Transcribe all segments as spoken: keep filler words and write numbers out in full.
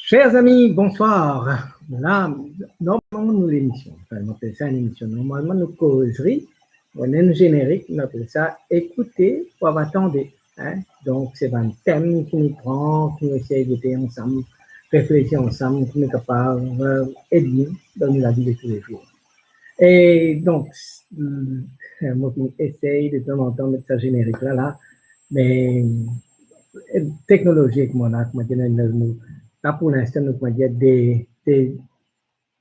Chers amis, bonsoir. La, normalman nou lemision, anfin, nou apel sa enn emision, normalman nou kozri, nou ena enn zenerik, nou apel sa Ekoute pou ava tande. Hein? Donk, se bann tem ki nou pran, ki nou esey gete ansam, reflesi ansam, ki nou kapav, euh, ed nou dan nou lavi de toulezour. E donk, mm, mo finn esey de tanzantan met sa zenerik la, la, me, eh, teknolozi ek mwa la, kouma dir, nou, nou, la pou linstan, nou, kouma dir, de, de,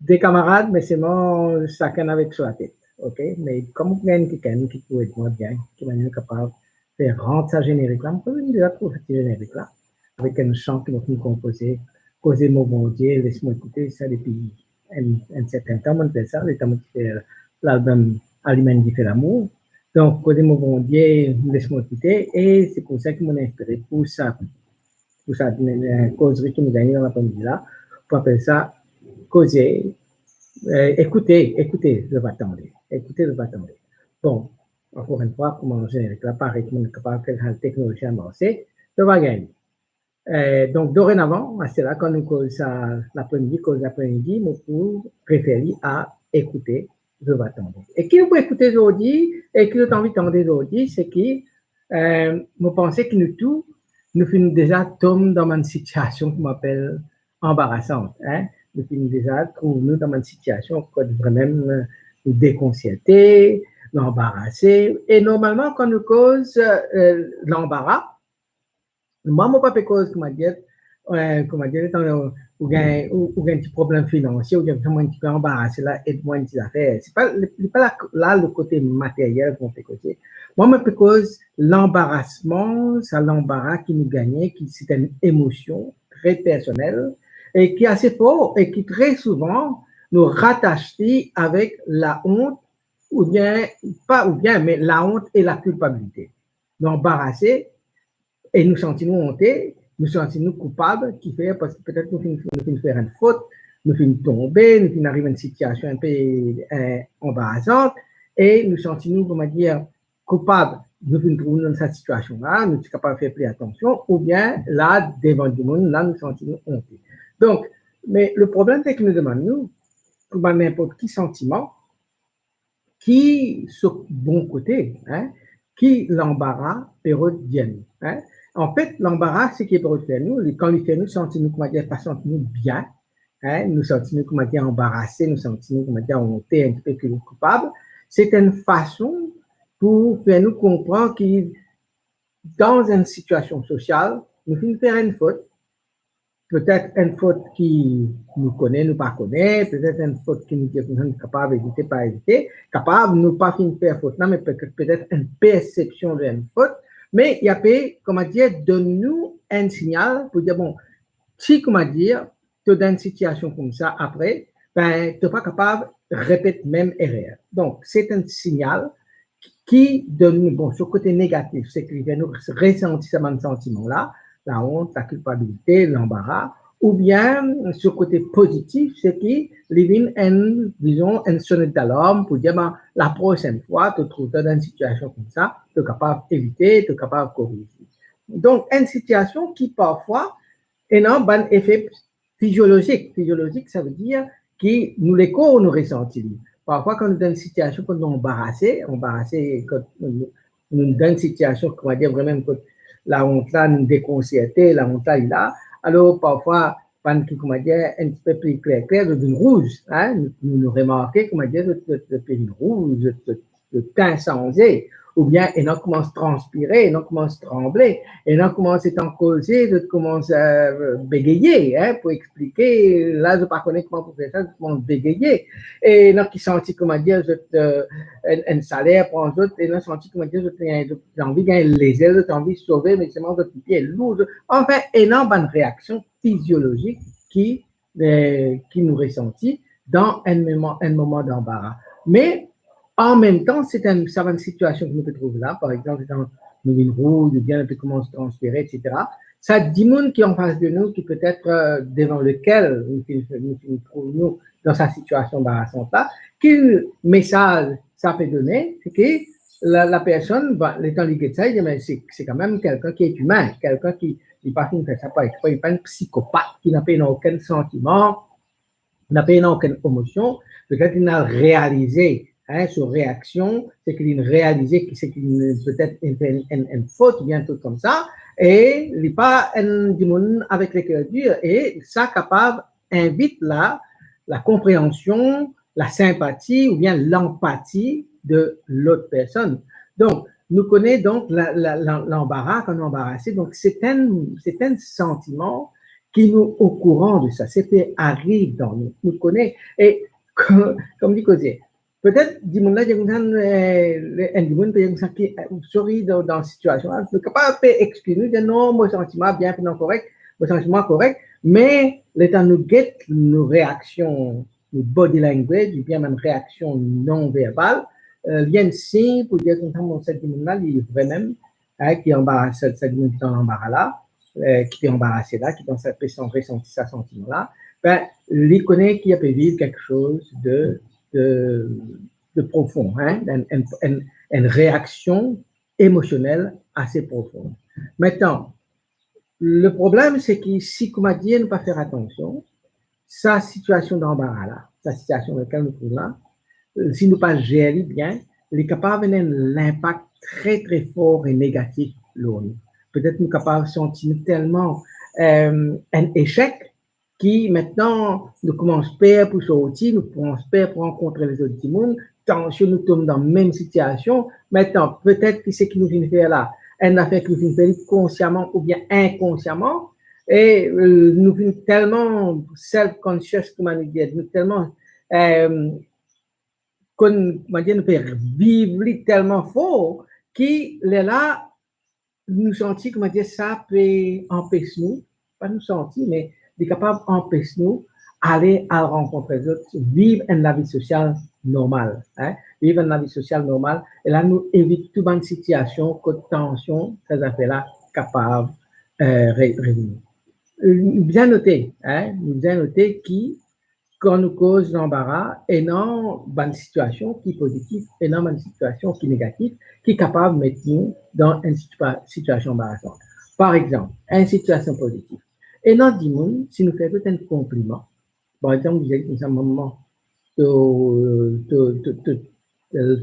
de kamarad, me selman sakenn avek so latet, ok? Me kouma gagn kikenn ki pou ed mwa bien, ki manier nou kapav fer rant sa zenerik la, mo krwar nou deza trouv sa ti zenerik la, avek enn san ki mo finn konpoze, Koze mo Bondie, les mo ekoute, sa depi enn, enn serten tan, mo finn fer sa, letan mo ti fer lalbom Alim enn dife lamour. Donk, Koze mo Bondie, les mo ekoute, e se pou sa ki mo inspire pou sa, pou sa, eh, kozri ki nou gagne dan lapremidi la, pou apel sa koze, eh, ekoute, ekoute, zot va tande, ekoute, zot va tande. Bon, ankor enn fwa, kouma zenerik la parey, kouma nou kapav fer sa teknolozi a marse, zot va gagn. Eh, donk, dorenavan, aster la, kan nou koz sa lapremidi, koz lapremidi, mo pou refer li a Ekoute, zot va tande. E ki nou pou ekoute zordi, e ki zot anvi tande zordi, se ki, eh, mo panse ki nou tou, nou finn deza tom dan bann sitiasion ki mo apel anbarasan, hein? Nou finn deza trouv nou dan bann sitiasion kot vremem nou dekonserte, nou anbarase. E normalman, kan nou koz, eh, lanbara, mwa, mo pa pe koz, kouma dir, eh, kouma dir, letan ou, ou gagn, ou, ou gagn ti problem finansie, ou gagn, kouma dir, ti pe anbarase la, ed mwa enn ti zafer. Se pa, li pa la, la, le kote materyel ki mo pe koze. Mwa, mo pe koz lanbarasman, sa lanbara ki nou gagne, ki se enn emosion tre personel, e ki ase for, e ki tre souvan nou ratas li avek laont, oubien, pa oubien, me laont e lakilpabilite. Nou anbarase, e nou santi nou onte, nou santi nou koupab, kifer, parski petet nou finn, nou finn fer enn fot, nou finn tonbe, nou finn ariv enn sitiasion enpe, eh, anbarasan, e nou santi nou, kouma dir, koupab, nou finn trouv nou dan sa sitiasion la, nou ti kapav fer pli atansion, oubien la, devan dimoun, la, nou santi nou onte. Donk, me le problem, se ki nou demann nou, kouma ninport ki santiman, ki so bon kote, hein, ki lanbara pe rod dir nou, hein. Anfet, lanbara, seki pe rod dir nou, li, kan li fer nou santi nou, kouma dir, pa santi nou bien, hein, nou santi nou, kouma dir, anbarase, nou santi nou, kouma dir, onte, enn tipe ki koupab, se enn fason pou fer nou konpran ki dan enn sitiasion sosial, nou finn fer enn fot, petet enn fot ki nou kone, nou pa kone, petet enn fot ki nou dir nou kapav evite, pa evite, kapav nou pa finn fer fot la, me petet, petet enn persepsion de enn fot, me li pe, kouma dir, donn nou enn signal pou dir, bon, si, kouma dir, to dan enn sitiasion koumsa apre, ben, to pa kapav repet mem erer. Donk, se enn signal ki donn nou, bon, so kote negatif, seki li fer nou resanti sa bann santiman la, laont, lakilpabilite, lanbara, oubien so kote pozitif, seki li vinn enn, dizon, enn sonet dalarm pou dir, ben, laprosenn fwa to trouv twa dan enn sitiasion koumsa, to kapav evite, to kapav korize. Donk, enn sitiasion ki parfwa ena bann efe fiziolozik. Fiziolozik, sa ve dir ki nou lekor nou resanti li. Parfwa, kan nou dan enn sitiasion kot nou anbarase, anbarase, kot nou, nou dan enn sitiasion, kouma dir, vremem kot laont la, nou dekonserte, laont la, li la. Alor, parfwa, bann ki, kouma dir, enn tipe pli kler kler, zot vinn rouz, hein, nou, nou, nou remarke, kouma dir, zot, zot, zot pe vinn rouz, zot, zot, zot tin sanze, oubien ena koumans transpire, ena koumans tranble, ena koumans letan koze, zot koumans, eh, begeye, hein, pou explike, la, zot pa kone kouma pou fer sa, zot koumans begeye. E ena ki santi, kouma dir, zot, eh, enn, enn saler pran zot, ena santi, kouma dir, zot, zot anvi gagn lezel, zot anvi sove, me selman zot pie lour, zot, anfin, ena bann reaksion fiziolozik ki eh, ki nou resanti dan enn moman, enn moman danbara. Me, anmemtan, se enn, sa bann sitiasion ki nou pe trouve la, par exanp, letan nou vinn rouz, oubien nou pe koumans transpire, et cetera. Sa dimoun ki anfas de nou, ki petet, eh, devan lekel nou finn, nou finn trouv nou dan sa sitiasion anbarasan la, ki mesaz sa pe done, se ki la, lapersonn, ba, letan li get sa, li dir, me se, se kanmem kelkenn ki imin, kelkenn ki, Li pa finn fer sa par expre, li pa enn psikopat ki napa okenn santiman, napa okenn emosion, petet li inn al realize, hein, so reaksion, seki li inn realize ki seki li inn petet inn fer enn, enn, enn fot oubien enn trik koumsa, e li pa enn dimoun avek leker dir, e sa kapav invit la, la konpreansion, la sinpati oubien lanpati de lot personn. Donk, nou kone donk la, la, la, lanbara, kan nou anbarase, donk se enn, se enn santiman ki nou okouran de sa, se pe ariv dan nou, nou kone, e kom, kom li koze, petet dimoun la dir koumsa, eh, enn dimoun pe dir koumsa ki, eh, sorry, dan, dan sitiasion la, nou kapav pe expliz nou, dir non, mo santi mwa bien, finn korek, mo santi mwa korek, me letan nou get nou reaksion, nou body language, oubien mem reaksion non verbal, eh, li enn sign pou dir koumsa, mo, sa dimoun la, li vremem, eh, ki anbaras, sa, sa dimoun ki dan lanbara la, eh, ki pe anbarase la, ki dan sa, pe san-, resanti sa santiman la, be, li kone ki li pe viv kiksoz de, de, de profon, hein, enn, enn, enn, enn reaksion emosionel ase profon. Aster, le problem, se ki si, kouma dir, nou pa fer atansion, sa sitiasion danbara la, sa sitiasion dan lekel nou trouv la, eh, si nou pa zer li bien, li kapav ena enn linpak tre, tre for e negatif lor nou. Petet nou kapav santi nou telman, eh, enn esek, ki aster nou koumans per pou sorti, nou koumans per pou rankontre lezot dimoun, tansion nou tom dan mem sitiasion. Aster, petet ki seki nou finn fer la, enn zafer ki nou finn fer li konsiaman oubien inkonsiaman, e, eh, nou finn telman self-conscious, kouma nou dir, nou telman, eh, kouma dir, nou pe viv li telman for, ki lerla, nou santi, kouma dir, sa pe anpes nou, pa nou santi, me li kapav anpes nou ale al rankontre lezot, viv enn lavi sosial normal, hein, viv enn lavi sosial normal, e la nou evit tou bann sitiasion kot tansion, sa zafer la kapav, eh, re-, revini. Eh, nou bizin note, hein, nou bizin note ki kan nou koz lanbara, ena bann sitiasion ki pozitif, ena bann sitiasion ki negatif, ki kapav met nou dan enn sitia-, sitiasion anbarasan. Par exanp, enn sitiasion pozitif. Ena dimoun, si nou fer zot enn konpliman, par exanp, nou dir koumsa, mama, to, to, to, to,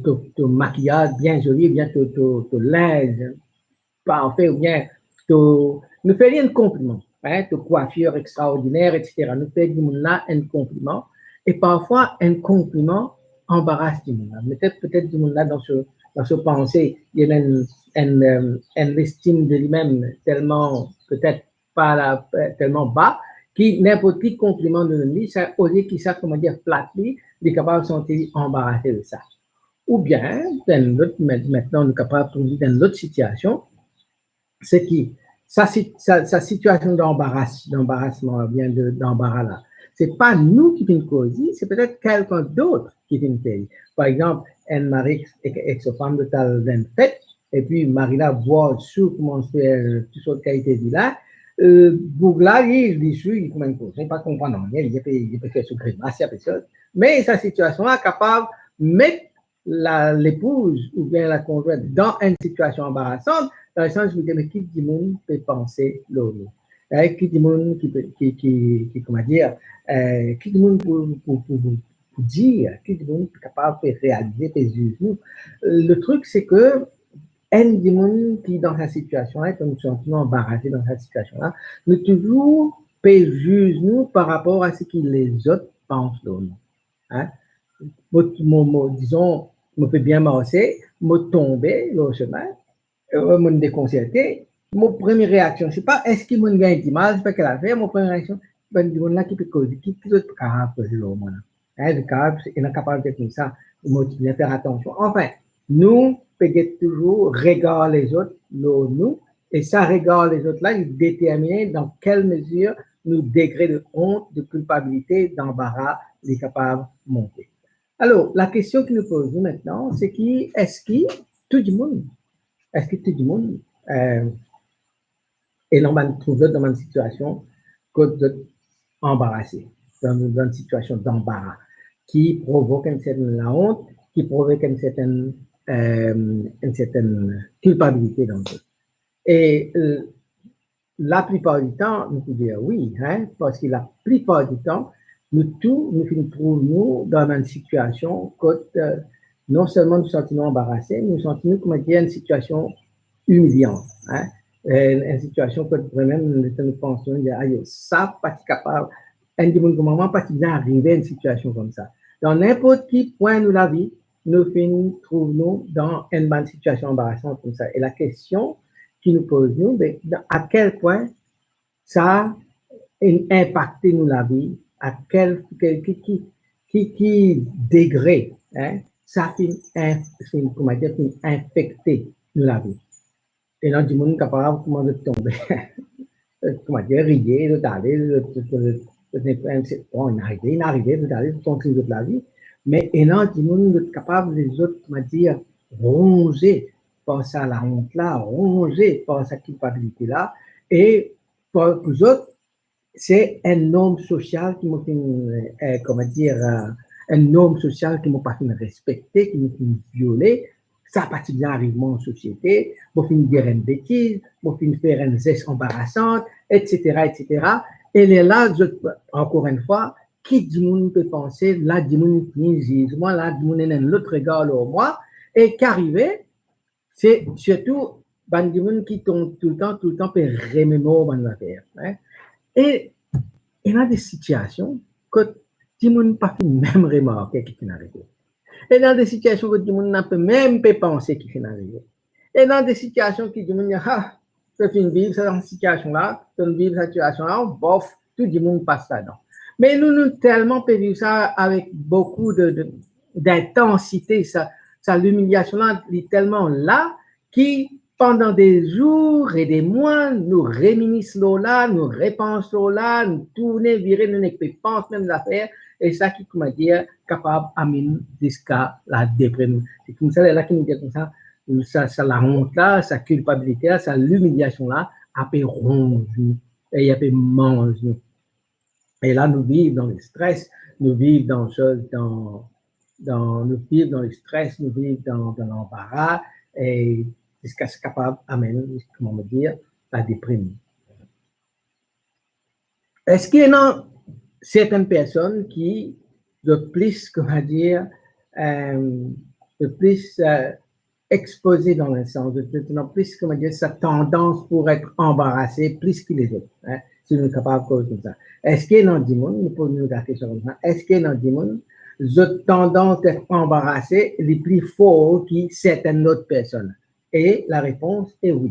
to, to makiyaz bien zoli, oubien to, to, to linz parfe, oubien to, nou fer li enn konpliman, hein, to kwafir extraordiner, etsetera. Nou fer dimoun la enn konpliman, e parfwa enn konpliman anbaras dimoun la. Petet, petet dimoun la dan so, dan so panse, li ena enn, enn, eh, enn lestim de limem telman, petet pa la, eh, telman ba, ki ninport ki konpliman nou donn li, sa, olie ki sa, kouma dir, flat li, li kapav santi li anbarase de sa. Oubien, dan enn lot, aster nou kapav trouv li dan enn lot sitiasion, se ki sa si-, sa, sa sitiasion danbaras-, danbarasman, oubien de, danbara la, se pa nou ki finn koz li, se petet kelkenn dot ki finn fer li. Par exanp, enn mari ek, ek so fam, zot al dan enn fet, epi mari la bwar, sou, koumans fer tou sort kalite vilin, eh, boug la, li, li sou, li koumans koze, li pa konpran nanye, li pe, li pe fer so grimas, li pe sot. Me sa sitiasion la kapav met la, lepouz oubien la konzwint dan enn sitiasion anbarasan, dan lesans, nou dir, me ki dimoun pe panse lor nou? Eh, ki dimoun ki pe, ki, ki, ki, kouma dir, eh, ki dimoun pou, pou, pou, pou, pou dir, ki dimoun ki kapav pe realize, pe ziz nou? Le trik, se ke enn dimoun ki dan sa sitiasion la, ki nou santi nou anbarase dan sa sitiasion la, nou touzour pe ziz nou par rapor a seki lezot pans lor nou. Hein? Mo, mo, mo, dizon, mo pe bien marse, mo tonbe lor semin, eh, mo dekonserte, mo premie reaksion, se pa eski mo gagn dimal, se pa ki lafer, mo premie reaksion, bann dimoun la ki pe koze, ki, ki zot pe kapav koze lor mwa la? Hein, zot kapav, ena kapav dir koumsa, mo ti bizin fer atansion. Anfin, nou pe get touzour regar lezot lor nou, e sa regar lezot la, li determine dan kel mezir nou degre de ont, de kilpabilite, danbara, li kapav monte. Alor, lakestion ki nou poz nou aster, se ki, eski tou dimoun, eski tou dimoun, eh, ena bann, trouv zot dan bann sitiasion kot zot anbarase, dan, dan sitiasion danbara, ki provok enn sertenn laont, ki provok enn sertenn, eh, enn sertenn kilpabilite dan zot. E, eh, laplipar ditan, nou pou dir wi, hein, parski laplipar ditan, nou tou, nou finn trouv nou dan enn sitiasion kot, eh, non selman nou santi nou anbarase, nou santi nou, kouma dir, enn sitiasion imilian, hein, enn, enn sitiasion kot vremem, nou, nou pans, nou dir, "Ayo, sa pa ti kapav, enn dimoun kouma mwa pa ti bizin arive enn sitiasion koumsa." Dan ninport ki pwin nou lavi, nou finn trouv nou dan enn bann sitiasion anbarasan koumsa. E lakestion ki nou poz nou, be, dan, a kel pwin sa inn inpakte nou lavi, a kel, ki, ki, ki, ki, ki degre, hein, sa finn in-, finn, kouma dir, finn infekte nou lavi. Ena dimoun kapav, kouma dir, tonbe, kouma dir, riye, zot ale, zot, zot, zot, zot, bon, inn arive, inn arive, zot ale, zot kontign zot lavi. Me ena dimoun, zot kapav, zot, kouma dir, ronze par sa laont la, ronze par sa kilpabilite la, e par, pou zot, se enn norm sosial ki mo finn, eh, kouma dir, eh, enn norm sosial ki mo pa finn respekte, ki mo finn viole. Sa pa ti bizin ariv mwa an sosiete, mo finn dir enn betiz, mo finn fer enn zes anbarasan, etsetera, etsetera. E lerla, zot, ankor enn fwa, ki dimoun pe panse, la dimoun finn ziz mwa, la dimoun ena enn lot regar lor mwa, e ki arive, se sirtou bann dimoun ki tonn toultan, toultan pe rememor bann zafer, hein. E ena de sitiasion kot dimoun pa finn mem remarke ki finn arive. Ena de sitiasion kot dimoun pa mem pe panse ki finn arive. Ena de sitiasion ki dimoun, ah, to finn viv sa sitiasion la, to finn viv sa sitiasion la, bof, tou dimoun pas ladan. Me nou, nou telman pe viv sa avek boukou de, de, dintansite, sa, sa limiliasion la, li telman la ki pandan de zour e de mwa, nou reminis lor la, nou repans lor la, nou tourne vire, nou nek pe pans mem zafer, e sa ki, kouma dir, kapav amenn ziska ladeprim. Se koumsa, lerla ki nou dir koumsa, sa, sa laont la, sa kilpabilite la, sa limiliasion la, ape ronz nou, e ape manz nou. E la, nou viv dan lestres, nou viv dan, dan, dan, nou viv dan lestres, nou viv dan, dan lanbara, e ziska sa kapav amenn, kouma mo dir, ladeprim. Eski ena sertenn personn ki zot plis, kouma dir, eh, zot plis, eh, expoze dan le sans, zot, zot ena plis, kouma dir, sa tandans pou et anbarase plis ki lezot, hein, si nou kapav koz koumsa. Eski ena dimoun, nou poz nou lakestion koumsa, eski ena dimoun, zot tandans et anbarase li pli for ki sertenn lot personn? E larepons e wi.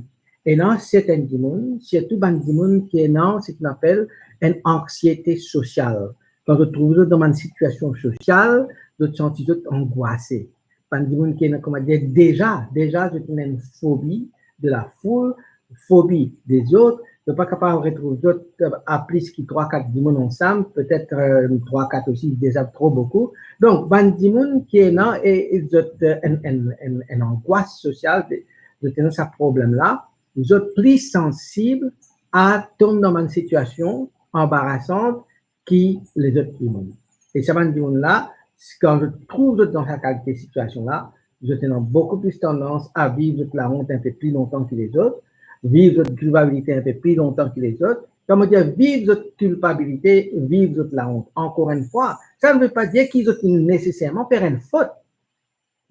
Ena sertenn dimoun, sirtou bann dimoun ki ena seki nou apel enn anksiete sosial. Kan zot trouv zot dan bann sitiasion sosial, zot santi zot angwase. Bann dimoun ki ena, kouma dir, deza, deza zot ena enn fobi de lafoul, fobi dezot, zot pa kapav retrouv zot, eh, a plis ki trwa, kat dimoun ansam, petet, eh, trwa, kat osi deza tro boukou. Donk, bann dimoun ki ena, e, e zot, eh, enn, enn, enn, enn angwas sosial, de, zot ena sa problem la, zot pli sansib a tom dan bann sitiasion anbarasan ki lezot dimoun. E sa bann dimoun la, kan zot trouv zot dan sa kalite sitiasion la, zot ena boukou plis tandans a viv zot laont inpe pli lontan ki lezot, viv zot kilpabilite inpe pli lontan ki lezot. Kan mo dir viv zot kilpabilite, viv zot laont. Ankor enn fwa, sa ne ve pa dir ki zot neseserman fer enn fot.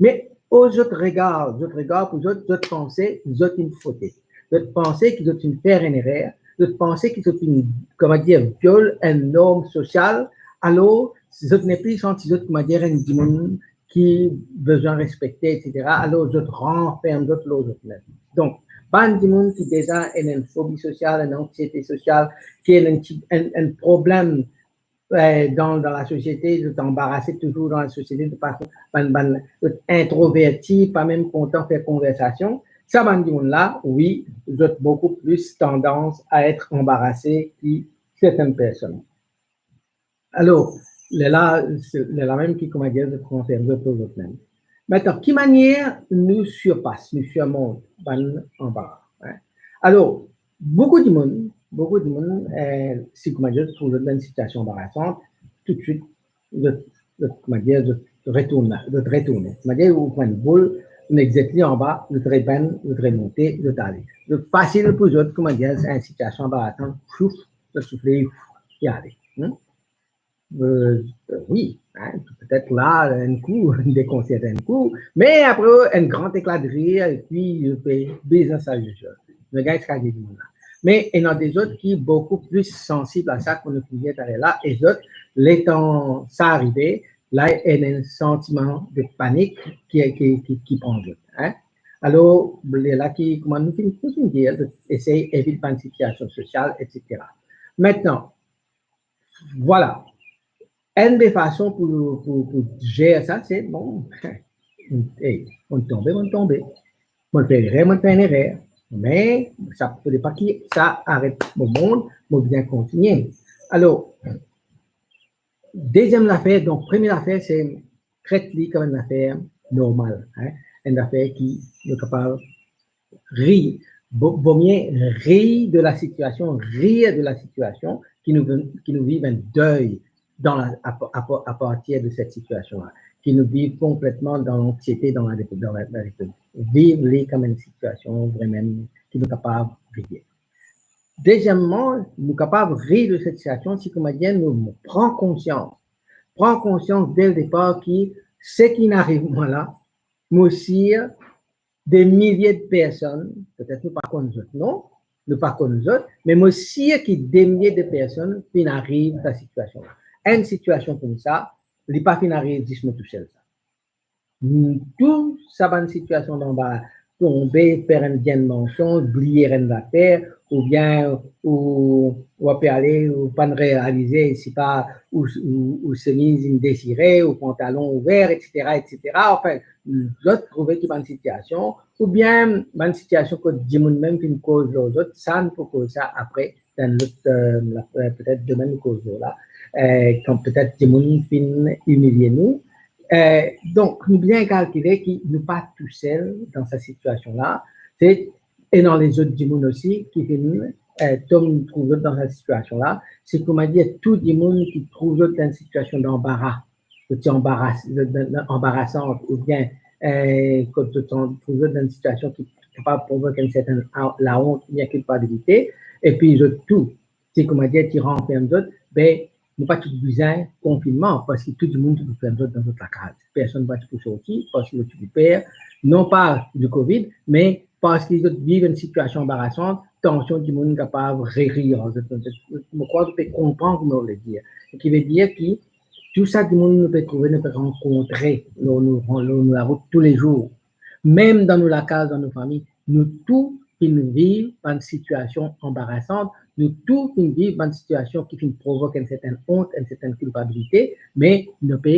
Me o zot regar, zot regar pou zot, zot panse zot inn fote. Zot panse ki zot inn fer enn erer, zot panse ki zot inn, kouma dir, viol enn norm sosial, alor zot nepli santi zot, kouma dir, enn dimoun ki bizin respekte, etsetera. Alor zot ranferm zot lor zot mem. Donk, bann dimoun ki deza ena enn fobi sosial, enn anksiete sosial, ki ena enn ti, enn, enn problem, eh, dan, dan lasosiete, zot anbarase touzour dan lasosiete, zot pa, bann, bann, zot introverti, pa mem kontan fer konversasion, sa bann dimoun la, wi, zot boukou plis tandans a et anbarase ki sertenn personn. Alor, lerla, se, lerla mem ki, kouma dir, zot ranferm zot lor zot mem. Aster, ki manier nou sirpas, nou sirmont bann anbara, hein? Alor, boukou dimoun, boukou dimoun, eh, si, kouma dir, trouv zot dan enn sitiasion anbarasan, toutswit, zot, zot, kouma dir, zot retourn, zot retourne. Kouma dir, ou pran enn boul, zot met li anba, zot rebenn, zot remonte, zot ale. Zot fasil pou zot, kouma dir, enn sitiasion anbarasan, souf, zot soufle, li ale. Hmm? Euh, wi, hein, petet la, enn kou, dekonsert enn kou, me apre, enn gran ekla de rir, epi, euh, pe bizin sa zis. Nou gagn sa dimoun la. Me ena de zot ki boukou pli sansib a sa, kouma nou finn dir taler la, e zot, letan sa arive, la, ena enn santiman de panik ki, ki, ki, ki pran zot, hein. Alor, lerla ki, kouma nou finn, nou finn dir, zot esey evit bann sitiasion sosial, etsetera. Aster, vwala, enn de fason pou, pou, pou zer sa, se, bon, ey, mo'nn tonbe, mo'nn tonbe. Mo'nn fer erer, mo'nn fer enn erer. Me sa fode pa ki sa aret mo mond, mo bizin kontigne. Alor, deziem zafer, donk, premie zafer, se tret li kom enn zafer normal, hein, enn zafer ki nou kapav rir. Vo, vomie rir de la sitiasion, rir de la sitiasion ki nou, ki nou viv enn dey dan la, a, a, a partir de set sitiasion la, ki nou viv konpletman dan lanksiete, dan la, dan la, dan la, viv li kom enn sitiasion vremem ki nou kapav rir. Dezieman, nou kapav rir de set sitiasion si, kouma dir, nou pran konsians. Pran konsians de ledepar ki seki inn ariv mwa la, mo sir de milie de personn, petet nou pa konn zot non, nou pa konn zot, me mo sir ki de milie de personn finn ariv sa sitiasion la. Enn sitiasion koumsa, li pa finn ariv zis mo tousel sa. Tou sa bann sitiasion anba, tonbe, fer enn vien mansonz, bliye enn zafer, oubien ou, ou ape ale, ou pa'nn realize, sipa, ou, ou, ou semiz inn desire, ou pantalon ouver, etsetera, etsetera. Anfin, zot trouve ki bann sitiasion, oubien bann sitiasion kot dimoun mem finn koz lor zot, sa nou pou koz sa apre, dan lot, euh, la, euh, petet domenn nou koz lor la, euh, kan petet dimoun finn imilie nou. Euh, donk, nou bizin kalkile ki nou pa tousel dan sa sitiasion la. Se, ena lezot dimoun osi ki finn, euh, tom trouv zot dan sa sitiasion la. Se, kouma dir, tou dimoun ki trouv zot dan enn sitiasion danbara, zot ti anbaras-, anbarasan, oubien, eh, kot zot trouv zot dan enn sitiasion ki kapav provok enn sertenn a-, laont oubien kilpabilite, epi zot tou, ti, kouma dir, ti ranferm zot, be, nou pa ti bizin konfinnman, parski tou dimoun ti pou ferm zot dan zot lakaz. Personn pa ti pou sorti, parski zot ti pe per, non pa di covid, me parski zot viv enn sitiasion anbarasan, tansion dimoun kapav rerir. Mo krwar zot pe konpran kouma mo le dir. Ki ve dir ki tou sa dimoun nou pe trouve, nou pe rankontre lor nou, lor nou larout toulezour, mem dan nou lakaz, dan nou fami, nou tou finn viv bann sitiasion anbarasan, nou tou finn viv bann sitiasion ki finn provok enn sertenn ont, enn sertenn kilpabilite, me nou pe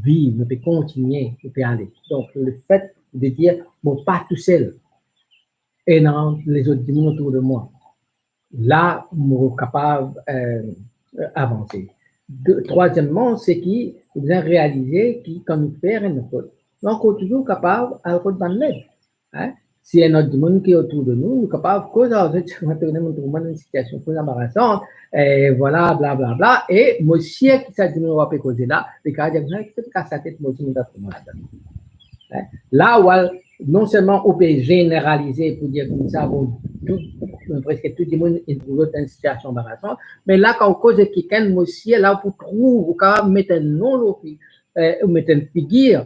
viv, nou pe kontigne, nou pe ale. Donk, lefet de dir, mo pa tousel, ena lezot dimoun otour de mwa, la, mo kapav, eh, avanse. De, trwazieman, se ki, nou bizin realize ki kan nou fer enn fot, nou ankor touzour kapav al kot bann led. Hein? Si ena dimoun ki otour de nou, nou kapav koz ar zot, "Mo trouv mwa dan enn sitiasion trè anbarasan, eh, vwala, bla, bla, bla," e mo sir ki sa dimoun ou pe koze la, li kapav dir, "Ki sa kasatet mo osi, mo trouv mwa ladan." Hein? La ou al, non selman ou pe zeneralize pou dir koumsa, bon, tou, preske tou dimoun inn trouv zot dan enn sitiasion anbarasan, me la kan ou koz ek kikenn, mo sir la ou pou trouv, ou kapav met enn non lor li, eh, ou met enn figir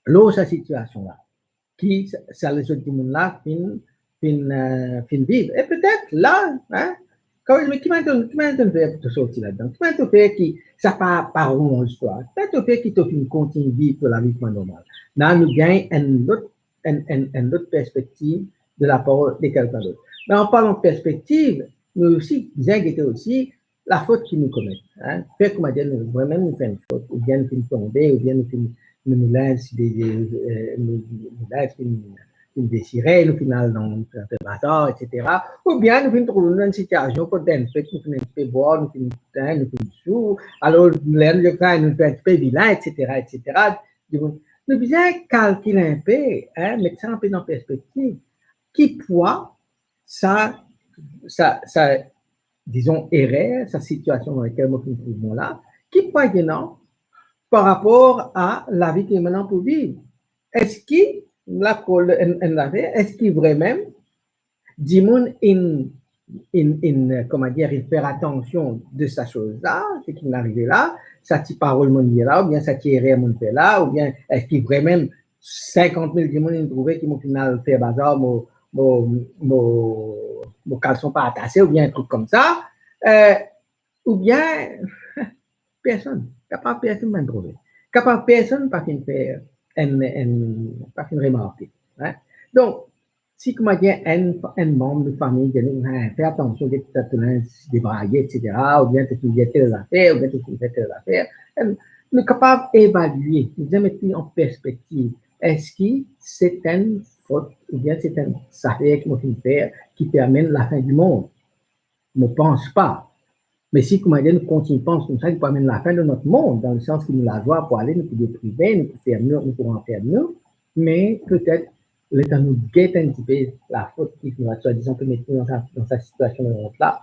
lor sa sitiasion la ki sa, sa lezot dimoun la finn, finn, eh, finn viv. E petet la, hein, kan, me ki manier to, ki manier to fer pou to sorti ladan? Ki manier to fer ki sa pa, pa ronz twa? Ki manier to fer ki to finn kontign viv to lavi kouma normal? La nou gagn enn lot, enn, enn, enn lot perspektiv de lapar de kelkenn dot. Me an parlan de perspektiv, nou osi bizin gete osi lafot ki nou komet, hein. Fer kouma dir nou, vremem nou fer enn fot, oubien nou finn tonbe, oubien nou finn, nou, nou linz, de, de, eh, nou, nou linz finn, finn desire, nou finn al dan, finn fer bazar, etsetera. Oubien nou finn trouv nou dan enn sitiasion kot dan enn fet, nou finn enn tipe bwar, nou finn, hein, nou finn sou, alor, ler nou, nou fer enn tipe vilin, etsetera, etsetera. Donk, nou bizin kalkil enpe, hein, met sa enpe dan perspektiv. Ki pwa sa, sa, sa, dizon, erer, sa sitiasion dan lekel mo finn trouv mwa la, ki pwa li ena par rapor a lavi ki mo ena pou viv? Eski lakol enn, enn zafer, eski vremem dimoun inn, inn, inn, kouma dir, inn fer atansion de sa soz la, seki inn arive la, sa ti parol monn dir la, oubien sa ti erer monn fer la, oubien eski vremem sinkant mil dimoun inn trouve ki mo finn al fer bazar, mo, mo, mo, mo kalson pa atase, oubien enn trik koumsa, eh, oubien personn, kapav personn pa trouve. Kapav personn pa finn fer enn, enn, pa finn remarke, hein. Donk, si kouma dir enn, enn manm nou fami dir nou, hein, fer atansion, get to linz debraye, et cetera, oubien to finn dir tel zafer, oubien to finn fer tel zafer, hein, nou kapav evalie, nou bizin met li an perspektiv. Eski se enn fot oubien se enn zafer ki mo finn fer ki pe amenn lafin dimond? Mo pans pa. Me si, kouma dir, nou kontign pans koumsa, li pou amenn lafin dan nou mond, dan lesans ki nou lazwa pou ale, nou pou deprime, nou pou ferm nou, nou pou ranferm nou, me petet letan nou get enn tipe lafot ki nou, swadizan, pe met nou dan sa, dan sa sitiasion la,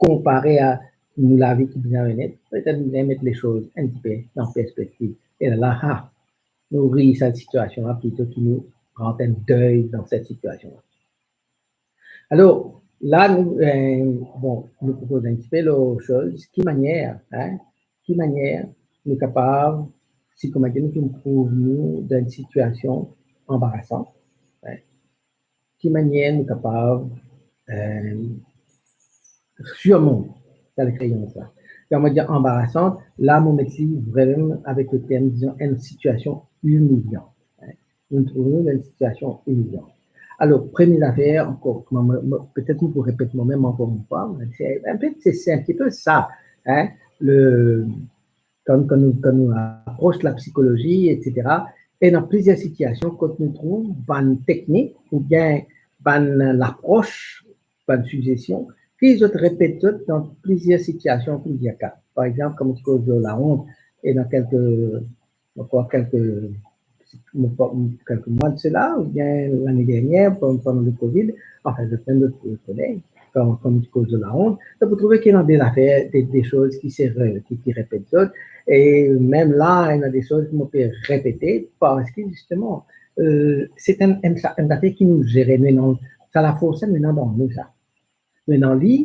konpare a nou lavi ki bizin vini, petet nou bizin met lesoz enn tipe dan perspektiv. E la, la, ha, nou riy sa sitiasion la plito ki nou rant enn dey dan set sitiasion la. Alor, la, nou, eh, bon, nou propoz enn tipe lor soz, ki manier, hein, ki manier nou kapav, si kouma dir, nou finn trouv nou dan enn sitiasion anbarasan, hein, ki manier nou kapav, eh, sirmont sa leksperians la. Kan mo dir anbarasan, la mo met li vremem avek le term, dizon, enn sitiasion imilian. Hein. Nou trouv nou dan enn sitiasion imilian. Alor, premie zafer, ankor, mo, mo, mo, petet mo pou repet momem ankor enn fwa, me se, an fet, se, se enn tipe sa, hein, le, kan, kan nou, kan nou apros lapsikolozi, et cetera, e dan plizier sitiasion, kot nou trouv bann teknik oubien bann lapros, bann sigzesion, ki zot repet zot dan plizier sitiasion, plizier ka. Par exanp, kan mo ti koz lor laont, e dan kelke, ankor kelke, mo pa, kelke mwa de sela, oubien lane dernier, pandan, pandan le Covid, anfin, zot mem zot kone, kan, kan mo ti koz lor laont, zot pou trouve ki ena de zafer, de, de soz ki se re-, ki, ki repet zot, e mem la, ena de soz ki mo pe repete, parski, zisteman, eh, se enn, enn, sa, enn zafer ki nou zere, nou ena sa lafors la, nou ena dan nou sa. Nou ena li,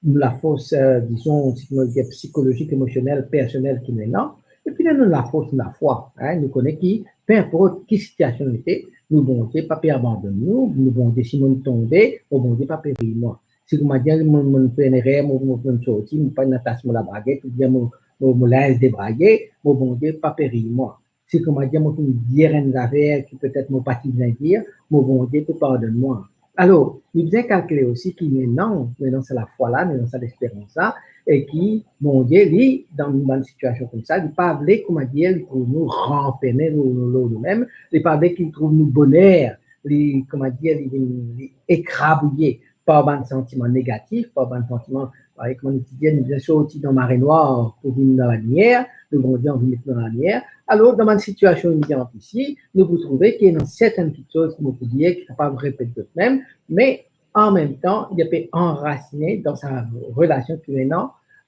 nou lafors, eh, dizon, si nou dir psikolozik, emosionel, personel ki nou ena, epi nou ena lafors, nou lafwa, hein, nou kone ki, pe inport ki sitiasion nou ete, nou Bondie pa pe abandonn nou, nou Bondie, si mo tonbe, mo Bondie pa pe riy mwa. Si kouma dir, mo, mo fer enn erer, mo, mo, mo sorti, mo pa inn atas mo labraget, oubien mo, mo, mo linz debraye, mo Bondie pa pe riy mwa. Si kouma dir, mo finn dir enn zafer ki petet mo pa ti bizin dir, mo Bondie pou pardonn mwa. Alor, nou bizin kalkile osi ki nou ena, nou ena sa lafwa la, nou ena sa lesperans la, e ki Bondie, li, dan bann sitiasion koumsa, li pa vle, kouma dir, li trouv nou ranferme lor, lor, lor noumem, li pa vle ki li trouv nou boner, li, kouma dir, li vinn, li ekrabouye par bann santiman negatif, par bann santiman, eh, kouma nou ti dir, nou bizin sorti dan marenwar pou vinn dan lalimier, nou Bondie anvi met nou dan lalimier. Alor, dan bann sitiasion imilian isi, nou pou trouve ki ena sertenn kiksoz ki mo pou dir ki kapav repet zot mem, me anmemtan, li pe anrasine dan sa relasion ki nou ena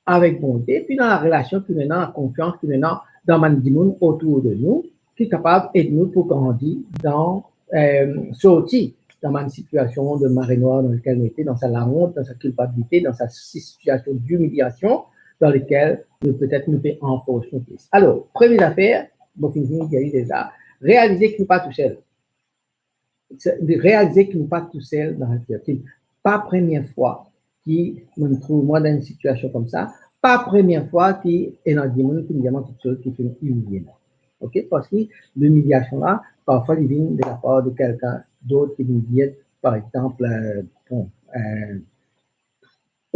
avek Bondie, epi dan larelasion ki nou ena, lakonfians ki nou ena dan bann dimoun otour de nou, ki kapav ed nou pou grandi dan, eh, sorti dan bann sitiasion de marenwar dan lekel nou ete, dan sa laont, dan sa kilpabilite, dan sa si-, sitiasion dimiliasion dan lekel nou, petet nou pe anfors nou plis. Alor, premie zafer, mo finn dir li deza, realize ki nou pa tousel. Se, realize ki nou pa tousel dan sa sitiasion. Pa premie fwa ki mo trouv mwa dan enn sitiasion koumsa, pa premie fwa ki ena dimoun finn dir mwa kiksoz ki finn imilie mwa. Ok? Parski limiliasion la, parfwa li vinn de lapar de kelkenn dot ki vinn dir, par exanp, eh, bon, eh,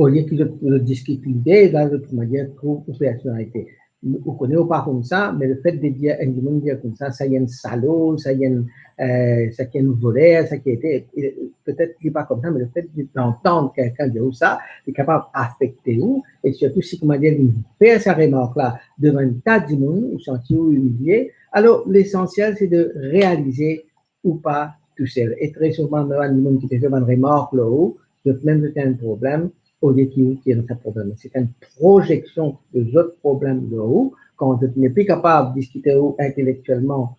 olie ki zot, zot diskit lide, la zot, kouma dir, trouv ou personalite. Ou kone ou pa koumsa, me lefet de dir enn dimoun dir koumsa, sa enn salo, sa enn, eh, sa enn voler, sa ete, eh, petet li pa koumsa, me lefet de, dantann kelkenn dir ou sa, li kapav afekte ou, e sirtou si, kouma dir, li fer sa remark la devan enn ta dimoun, ou santi ou imilie. Alor, lesansiel, se de realize ou pa tousel. E tre souvan, bann dimoun ki pe fer bann remark lor ou, zot mem zot ena enn problem, olie ki ou ki ena sa problem. Se enn prozeksion de zot problem lor ou. Kan zot nepli kapav diskit ou intelektielman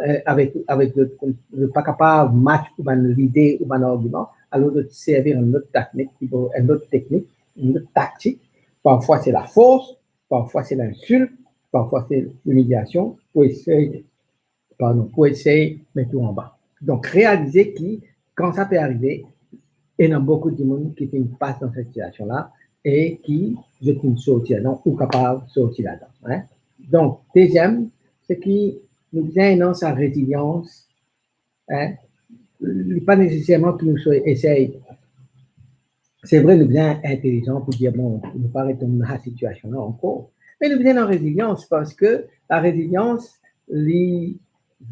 eh, avek, avek zot, zot pa kapav match ou bann lide, ou bann argiman, alor zot servi enn lot teknik, ki pou, enn lot teknik, enn lot taktik. Parfwa se lafors, parfwa se linsilt, parfwa se limiliasion, pou esey, pardon, pou esey met ou anba. Donk, realize ki, kan sa pe arive, ena boukou dimoun ki finn pas dan sa sitiasion la e ki zot finn sorti ladan, ou kapav sorti ladan, hein. Donk, deziem, se ki nou bizin ena sa rezilians, hein. Li pa neseserman ki nou so-, esey, se vre, nou bizin intelizan pou dir, bon, nou pa retonn dan sa sitiasion la ankor. Me nou bizin ena rezilians, parski la rezilians, li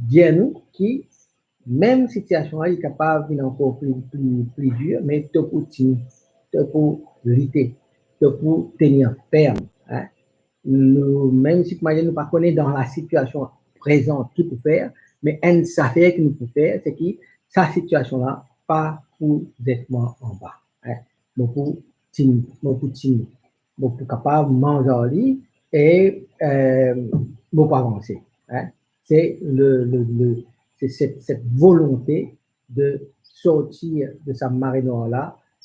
dir nou ki mem sitiasion la, li kapav vinn ankor pli, pli, pli dir, me to pou tini, to pou lite, to pou tenir ferm, hein. Nou, mem si kouma nou pa kone dan la sitiasion prezan ki pou fer, me enn zafer ki nou pou fer, se ki sa sitiasion la pa pou zet mwa anba, hein. Mo pou tini, mo pou tini, mo pou kapav manz ar li e, eh, mo pou avanse, hein. Se le, le, le, se set, set volonte de sortir de sa mare nwar la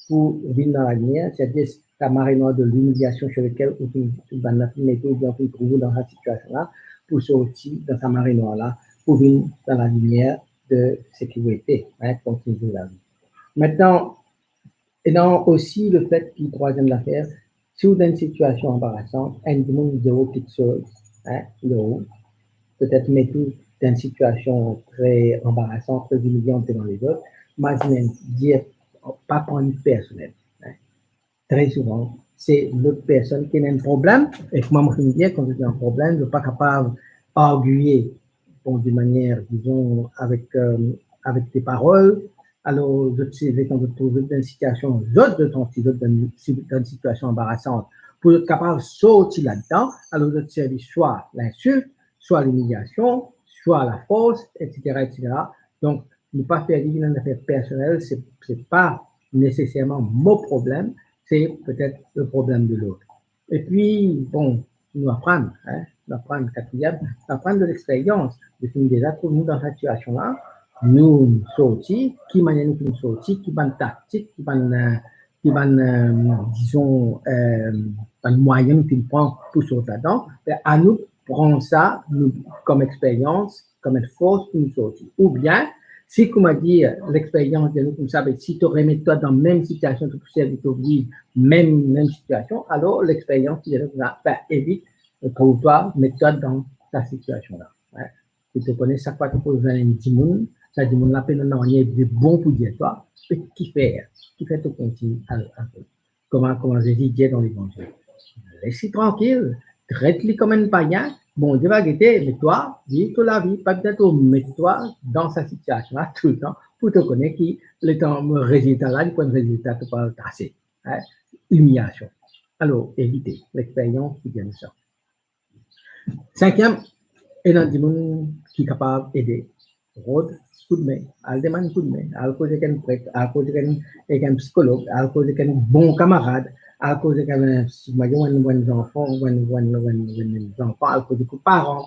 pou vinn dan lalimier, setadir sa mare nwar de limiliasion sur lekel ou finn, ou bann la finn mete ou, oubien ou finn trouv ou dan sa sitiasion la, pou sorti dan sa mare nwar la, pou vinn dan lalimier de sekirite, hein, kontinie lavi. Aster, ena osi lefet ki, trwaziem zafer, si ou dan enn sitiasion anbarasan, enn dimoun dir ou kiksoz, hein, dir ou, petet met ou dan enn sitiasion tre anbarasan, tre imilian devan lezot, mazinn dir, pa pran li personel, hein. Tre souvan, se lot personn ki ena enn problem, e kouma mo finn dir, kan zot ena enn problem, zot pa kapav argiye, bon, de manier, dizon, avek, euh, avek de parol. Alor, zot, se letan zot trouv zot dan enn sitiasion, zot, zot santi zot dan, dan enn sitiasion anbarasan, pou zot kapav sorti ladan, alor zot servi swa linsilt, swa limiliasion, swa lafors, et cetera, et cetera. Donk, nou pa fer li enn zafer personel, se, se pa neseserman mo problem, se petet le problem de lot. Epi, bon, nou aprann, hein, nou aprann, katriem, nou aprann de lexperyans. Nou finn deza trouv nou dan sa sitiasion la, nou sorti, ki manier nou finn sorti, ki bann taktik, ki bann, euh, ki bann, euh, dizon, euh, bann mwayin nou finn pran pou sorti ladan, be, anou pran sa, nou, kom experyans, kom enn fors pou nou sorti. Oubien, si, kouma dir, lexperyans dir nou koumsa, be, si to remet twa dan mem sitiasion, to pou servi to vi, mem, mem sitiasion, alor lexperyans dir nou koumsa, be, evit, euh, trouv twa, met twa dan sa sitiasion la, hein. Si to kone sak fwa to pou zwenn enn dimoun, sa dimoun la pena nanye de bon pou dir twa, be ki fer? Ki fer to kontign al, al Kouma, kouma Zezi dir dan Levanzil, les li trankil, tret li kom enn payin, Bondie va gete, me twa, viv to lavi, pa bizin to met twa dan sa sitiasion la toultan, pou to kone ki letan rezilta la, li pou enn rezilta total kase, hein, imiliasion. Alor, evite, lexperyans ki dir nou sa. Sinkiem, ena dimoun ki kapav ede, rod koudme, al demann koudme, al koz ek enn pret, al koz ek enn, ek enn psikolog, al koz ek enn bon kamarad, al koz ek enn, si mo enn, enn zanfan, enn, enn, enn, enn zanfan, al koz ek ou paran,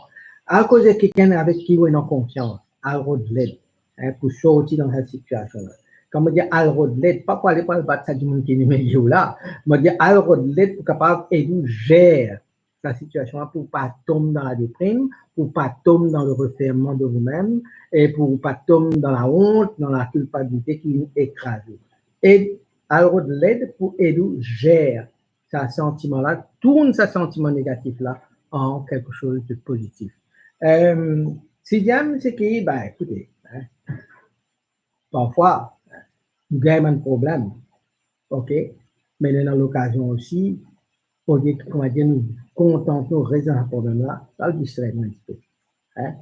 al koz ek kikenn avek ki ou ena konfians, al rod led, hein, pou sorti dan sa sitiasion la. Kan mo dir al rod led, pa pou ale pou al bat sa dimoun ki imilie ou la, mo dir al rod led pou kapav ed ou zer sa sitiasion la, pou pa tom dan ladeprim, pou pa tom dan le referman de ou mem, e pou pa tom dan laont, dan lakilpabilite ki vinn ekraz ou. E al rod led pou ed ou zer sa santiman la, tourn sa santiman negatif la an kelksoz de pozitif. Euh, siziem, se ki, be, ekoute, hein, parfwa, nou gagn bann problem, ok? Me ena lokazion osi, olie ki, kouma dir, nou kontant nou res dan sa problem la, al distrer nou enn tipe. Hein?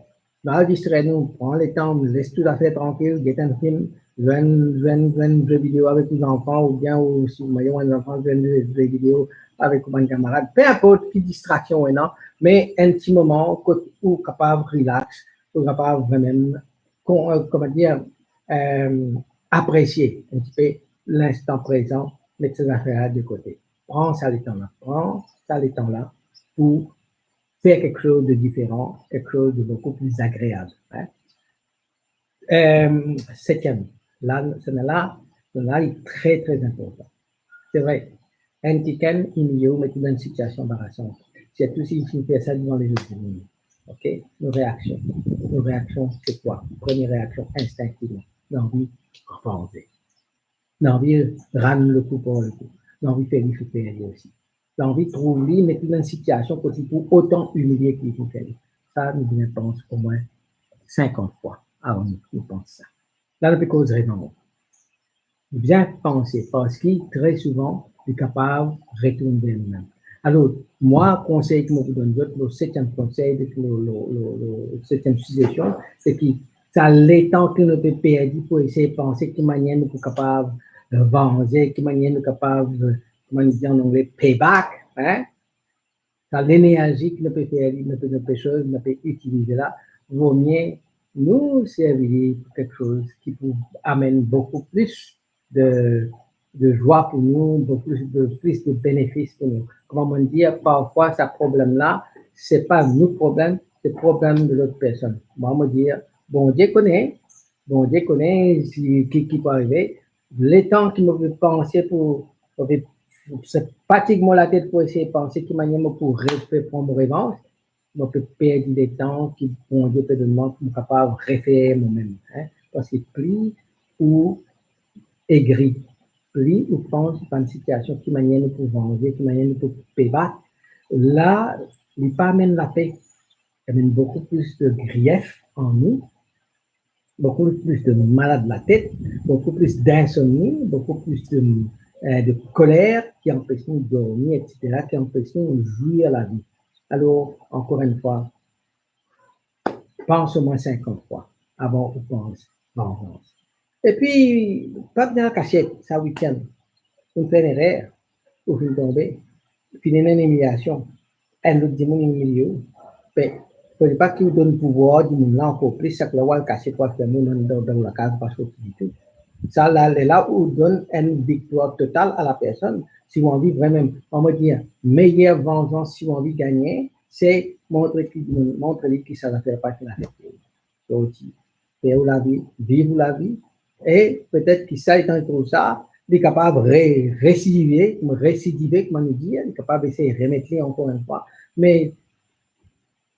Al distrer nou, pran letan, les tou zafer trankil, get enn fim, zwenn, zwenn, zwenn ze video avek ou zanfan, oubien ou, si ou mari ou enn zanfan, zwenn ze, ze video avek ou bann kamarad, pe inport ki distraksion ou ena, me enn ti moman kot ou kapav relax, ou kapav vremem kon-, euh, kouma dir, euh, apresie enn tipe linstan prezan, met sa zafer la de kote. Pran sa letan la, pran sa letan la pou faire quelque chose de différent, quelque chose de beaucoup plus agréable, hein. Euh, septième, la, c'est là, là, il est très, très important. C'est vrai, enn kikenn imilie ou, met ou dan enn sitiasion anbarasan. Sirtou si ou fer sa devan lezot dimoun. Ok? Nos réactions. Nos réactions, c'est quoi? Première réaction, instinctivement, l'envie de revanche. Li anvi rann le kou par le kou. Li anvi fer li soufer li osi. Li anvi trouv li, met li dan enn sitiasion kot li pou otan imilie ki li pou fer li. Sa, nou bizin panse omwin sinkant fwa avan nou, nou panse sa. La, nou pe koz revanz. Bizin panse, parski tre souvan, li kapav retourn ver noumem. Alor, mwa, konsey ki mo pou donn zot, mo setiem konsey, mo, mo, mo, mo setiem sizesion, se ki sa letan ki nou pe perdi pou esey panse ki manier nou pou kapav, eh, vanze, ki manier nou kapav, eh, kouma nou dir an angle, pay back, hein? Sa lenerzi ki nou pe fer, nou pe, nou pe soz, nou pe itilize la, vomie nou servi li pou kiksoz ki pou amenn boukou plis de, de zwa pou nou, boukou plis de, plis de benefis pou nou. Kouma mo dir, parfwa sa problem la, se pa nou problem, se problem de lot personn. Mwa, mo dir, Bondie kone, Bondie kone si, ki, ki pou arive. Letan ki mo pe panse pou, mo pe, se fatig mo latet pou esey panse ki manier mo pou refer, pran mo revanz, mo pe perdi letan ki Bondie pe donn mwa pou mo kapav refer momem, hein. Parski pli ou egri, pli ou panse bann sitiasion, ki manier nou pou vanze, ki manier nou pou pay back, la, li pa amenn lape, li amenn boukou plis de grief an nou, boukou plis de malad latet, boukou plis dinsomni, boukou plis de, eh, de koler ki anpes nou dormi, et cetera, ki anpes nou zwir lavi. Alor, ankor enn fwa, panse omwin sinkant fwa avan ou panse vanzans. Epi, pa vinn al kasiet, sa weekend, ou fer enn erer, ou finn tonbe, finn ena enn imiliasion, enn lot dimoun imilie ou, be, fode pa ki ou donn pouvwar dimoun la ankor plis, sak la ou al kasiet, ou al ferme ou dan, dan, dan ou lakaz, ou pa sorti ditou. Sa la, lerla ou donn enn viktwar total a la personn. Si ou anvi vremem, an mo dir, meyer vanzans, si ou anvi gagne, se montre ki, montre li ki sa zafer pa finn afekte ou. Sorti, fer ou lavi, viv ou lavi, e petet ki sa, letan li trouv sa, li kapav re-, residive, residive, kouma nou dir, li kapav esey remet li ankor enn fwa. Me,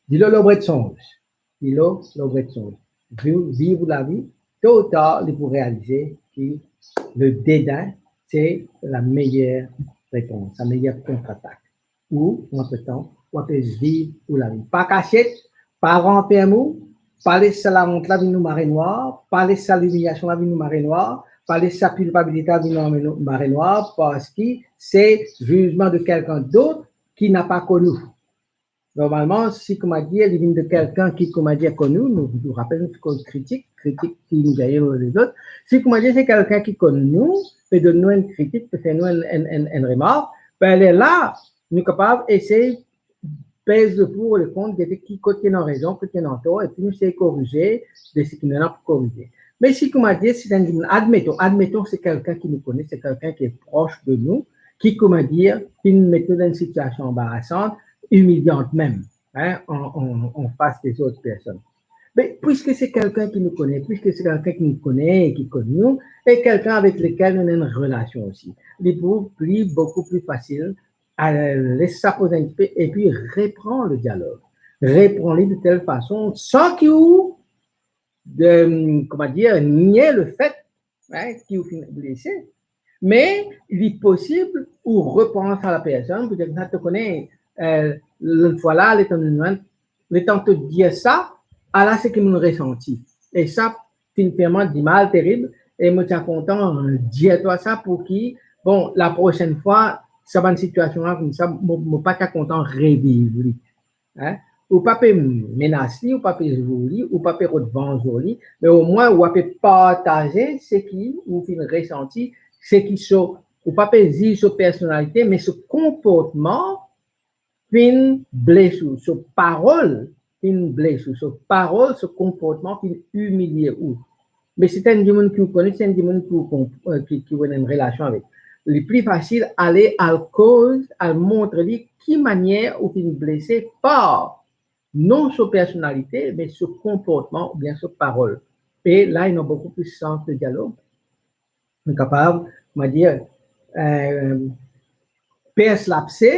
dilo lor bred sonz, dilo lor bred sonz. Viv, viv ou lavi, to ou tar, li pou realize ki le dedin, se la meyer repons, la meyer kontratak. Ou, antretan, ou ape viv ou lavi. Pa kasiet, pa ranferm ou, pa les sa laont la vinn ou marenwar, pa les sa limiliasion la vinn ou marenwar, pa les sa kilpabilite la vinn ou marenwar, parski se zizman de kelkenn dot ki napa konn ou. Normalman, si, kouma dir, li vinn de kelkenn ki, kouma dir, konn ou, nou, nou rapel nou koz kritik, kritik ki nou gagne lor lezot. Si, kouma dir, se kelkenn ki konn nou, pe donn nou enn kritik, pe fer nou enn, enn, enn, enn remark, be lerla, nou kapav esey pez le pour, le kont, gete ki kot ki ena rezon, kot ki ena tor, epi nou esey korize de seki nou ena pou korize. Me si, kouma dir, si enn dimoun, admeton, admeton se kelkenn ki nou kone, se kelkenn ki pros de nou, ki, kouma dir, finn met nou dan enn sitiasion anbarasan, imilian mem, hein, an, an, an fas de zot personn. Me pwiske se kelkenn ki nou kone, pwiske se kelkenn ki nou kone e ki konn nou, e kelkenn avek lekel nou ena enn relasion osi, li pou pli, boukou pli fasil, eh, les sa poze enn tipe epi repran le dialog. Repran li de tel fason, san ki ou, de, kouma dir, nie le fet, hein, ki ou finn blese. Me li posib ou repans a la personn, pou dir, to kone, eh, lot fwa la, letan nou, letan to dir sa, ala seki mo resanti. E sa finn fer mwa dimal terib, e mo ti a kontan dir twa sa pou ki, bon, laprosenn fwa, sa bann sitiasion la koumsa, mo, mo pa ti a kontan reviv li. Hein? Ou pa pe menas li, ou pa pe zour li, ou pa pe rod vanz lor li, me omwin ou ape partaze seki ou finn resanti, seki so, ou pa pe ziz so personalite, me so konportman finn bles ou, so parol finn bles ou, so parol, so konportman finn imilie ou. Me si se enn dimoun ki ou kone, si se enn dimoun ki ou konp-, eh, ki, ki ou ena enn relasion avek. li pli fasil ale al koz, al montre li ki manier ou finn blese par non so personalite, me so konportman oubien so parol. E la, ena boukou plis sans de dialog. Nou kapav, on va dire, euh, pers labse,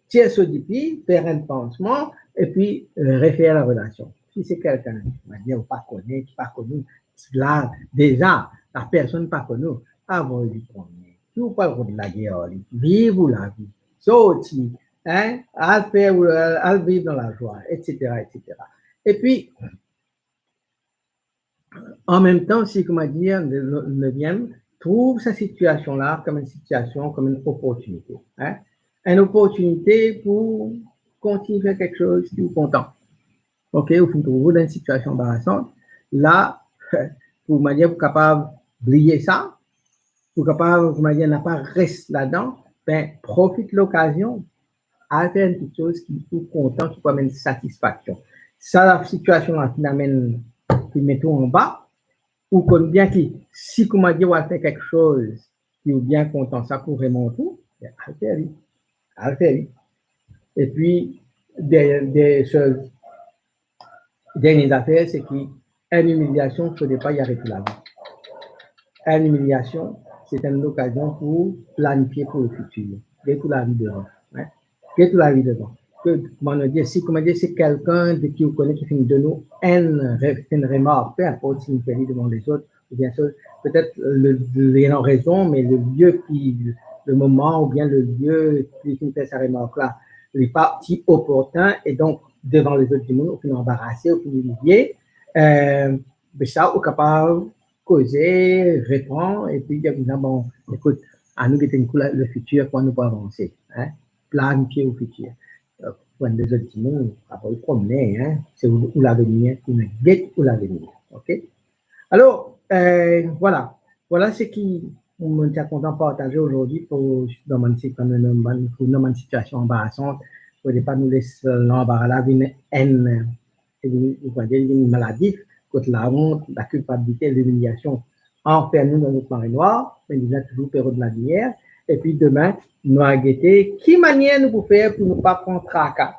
tir so dipi, fer enn pansman, epi, euh, refer la relasion. Si se kelkenn, on va dire, ou pa kone, ki pa koni, la, deza, la personn pa koni ou, avoy li promennen. Si ou pa rod lager ar li, viv ou lavi, sorti, hein, al fer, al, al viv dan lazwa, et cetera, et cetera. Epi, an mem tan, si, kouma dir, le, le, le bien, trouv sa sitiasion la kom enn sitiasion, kom enn oportinite, hein? Enn oportinite pou kontign fer kiksoz ki ou kontan. Ok, ou finn trouv ou dan enn sitiasion anbarasan. La, pou manier pou kapav bliye sa, pou kapav, pou manier napa res ladan, ben, profit lokazion, al fer enn kiksoz ki ou kontan, ki pou amenn satisfaksion. Sa sitiasion la finn amenn, ki met ou anba, ou konn bien ki si, kouma dir, ou al fer kiksoz ki ou bien kontan, sa pou remont ou, ben, al fer li. Al fer li. Epi, de, de, so, dernie zafer, se ki enn imiliasion, fode pa li aret ou lavi. Enn imiliasion, se enn lokazion pou planifie pou lefitir. Get ou lavi devan, hein? Get ou lavi devan. Ke, kouma nou dir, si, kouma dir, si kelkenn de ki ou kone ki finn donn ou enn re-, enn remark, pe inport si li fer li devan lezot, oubien so, petet le, li ena rezon, me le lie ki, le moman oubien le lie ki li finn fer sa remark la, li pa ti oportin, e donk, devan lezot dimoun, ou finn anbarase, ou finn imilie, euh, be sa, ou kapav koze, repran, epi dir, bon, ekout, anou get enn kou la, lefitir, kouma nou pou avanse, hein? Planifie ou fitir. Euh, pou enn lezot dimoun, avoy promennen, hein? Se ou, ou lavenir, ou get ou lavenir, ok? Alor, euh, vwala. Vwala seki mo ti a kontan partaze azordi pou, dan bann si-, dan bann, pou dan bann sitiasion anbarasan, pou pa nou les lanbara la vinn enn, e vinn, nou va dir, vinn maladif, kot laont, lakilpabilite, limiliasion anferm nou dan nou marenwar, me nou bizin touzour pe rod lalimier, epi demin, nou al gete ki manier nou pou fer pou nou pa pran traka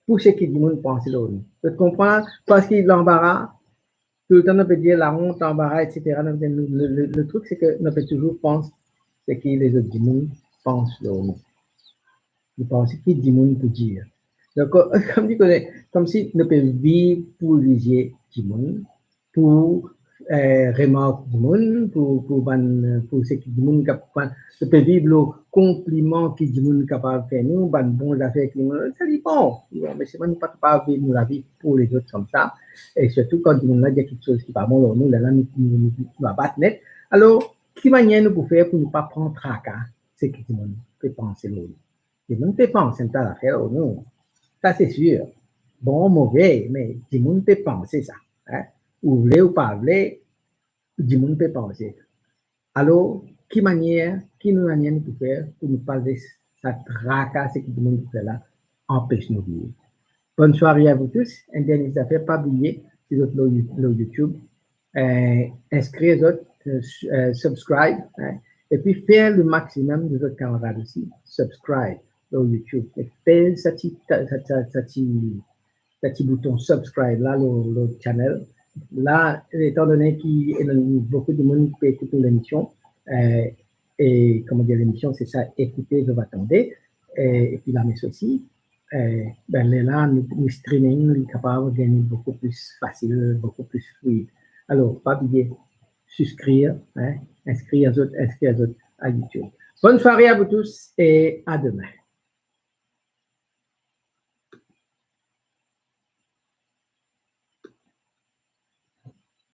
pou seki dimoun panse lor nou. Zot konpran? Parski lanbara, toultan nou pe dir laont, lanbara, et cetera. Nou, le, le, le trik, se ke nou pe touzour panse seki lezot dimoun panse lor nou. Nou panse ki dimoun pou dir. Donk, kom dir, koumsi nou pe viv pou lizie dimoun, pou, eh, remark dimoun, pou, pou bann, pou seki dimoun kap-, nou pe viv lor konpliman ki dimoun kapav fer nou, bann bon zafer ki dimoun, sa li bon. Bon, me selman nou pa kapav viv nou lavi pou lezot koumsa. E sirtou kan dimoun la dir kiksoz ki pa bon lor nou, lerla nou, nou, nou, nou abat net. Alor, ki manier nou pou fer pou nou pa pran traka seki dimoun pe panse lor nou? Dimoun pe panse enn ta zafer lor nou. Sa se sir. Bon, move, me dimoun pe panse sa, hein? Ou vle ou pa vle, dimoun pe panse. Alor, ki manier, ki manier nou pou fer pou nou pa les sa traka seki dimoun pou fer la anpes nou viv? Bonne soirée à vous tous. Enn dernie zafer, pa bliye, si zot lor, lor YouTube, eh, inskrir zot, eh, su-, eh, subscribe, hein, epi fer le maximum de zot kamarad osi subscribe lor YouTube. E pez sa ti, sa, sa, sa ti, sa ti bouton subscribe la lor, lor channel la, etandone ki ena boukou dimoun ki pe ekout nou lemision, eh, e, kouma dir, lemision, se sa, Écoutez, je vais tendre, e, epi lames osi, eh, ben, lerla, nou, nou streaming, li kapav gagn boukou plis fasil, boukou plis fluid. Alor, pa bliye, subscrire, hein, inskrir zot, inskrir zot a YouTube. Bonne soirée à vous tous et à demain.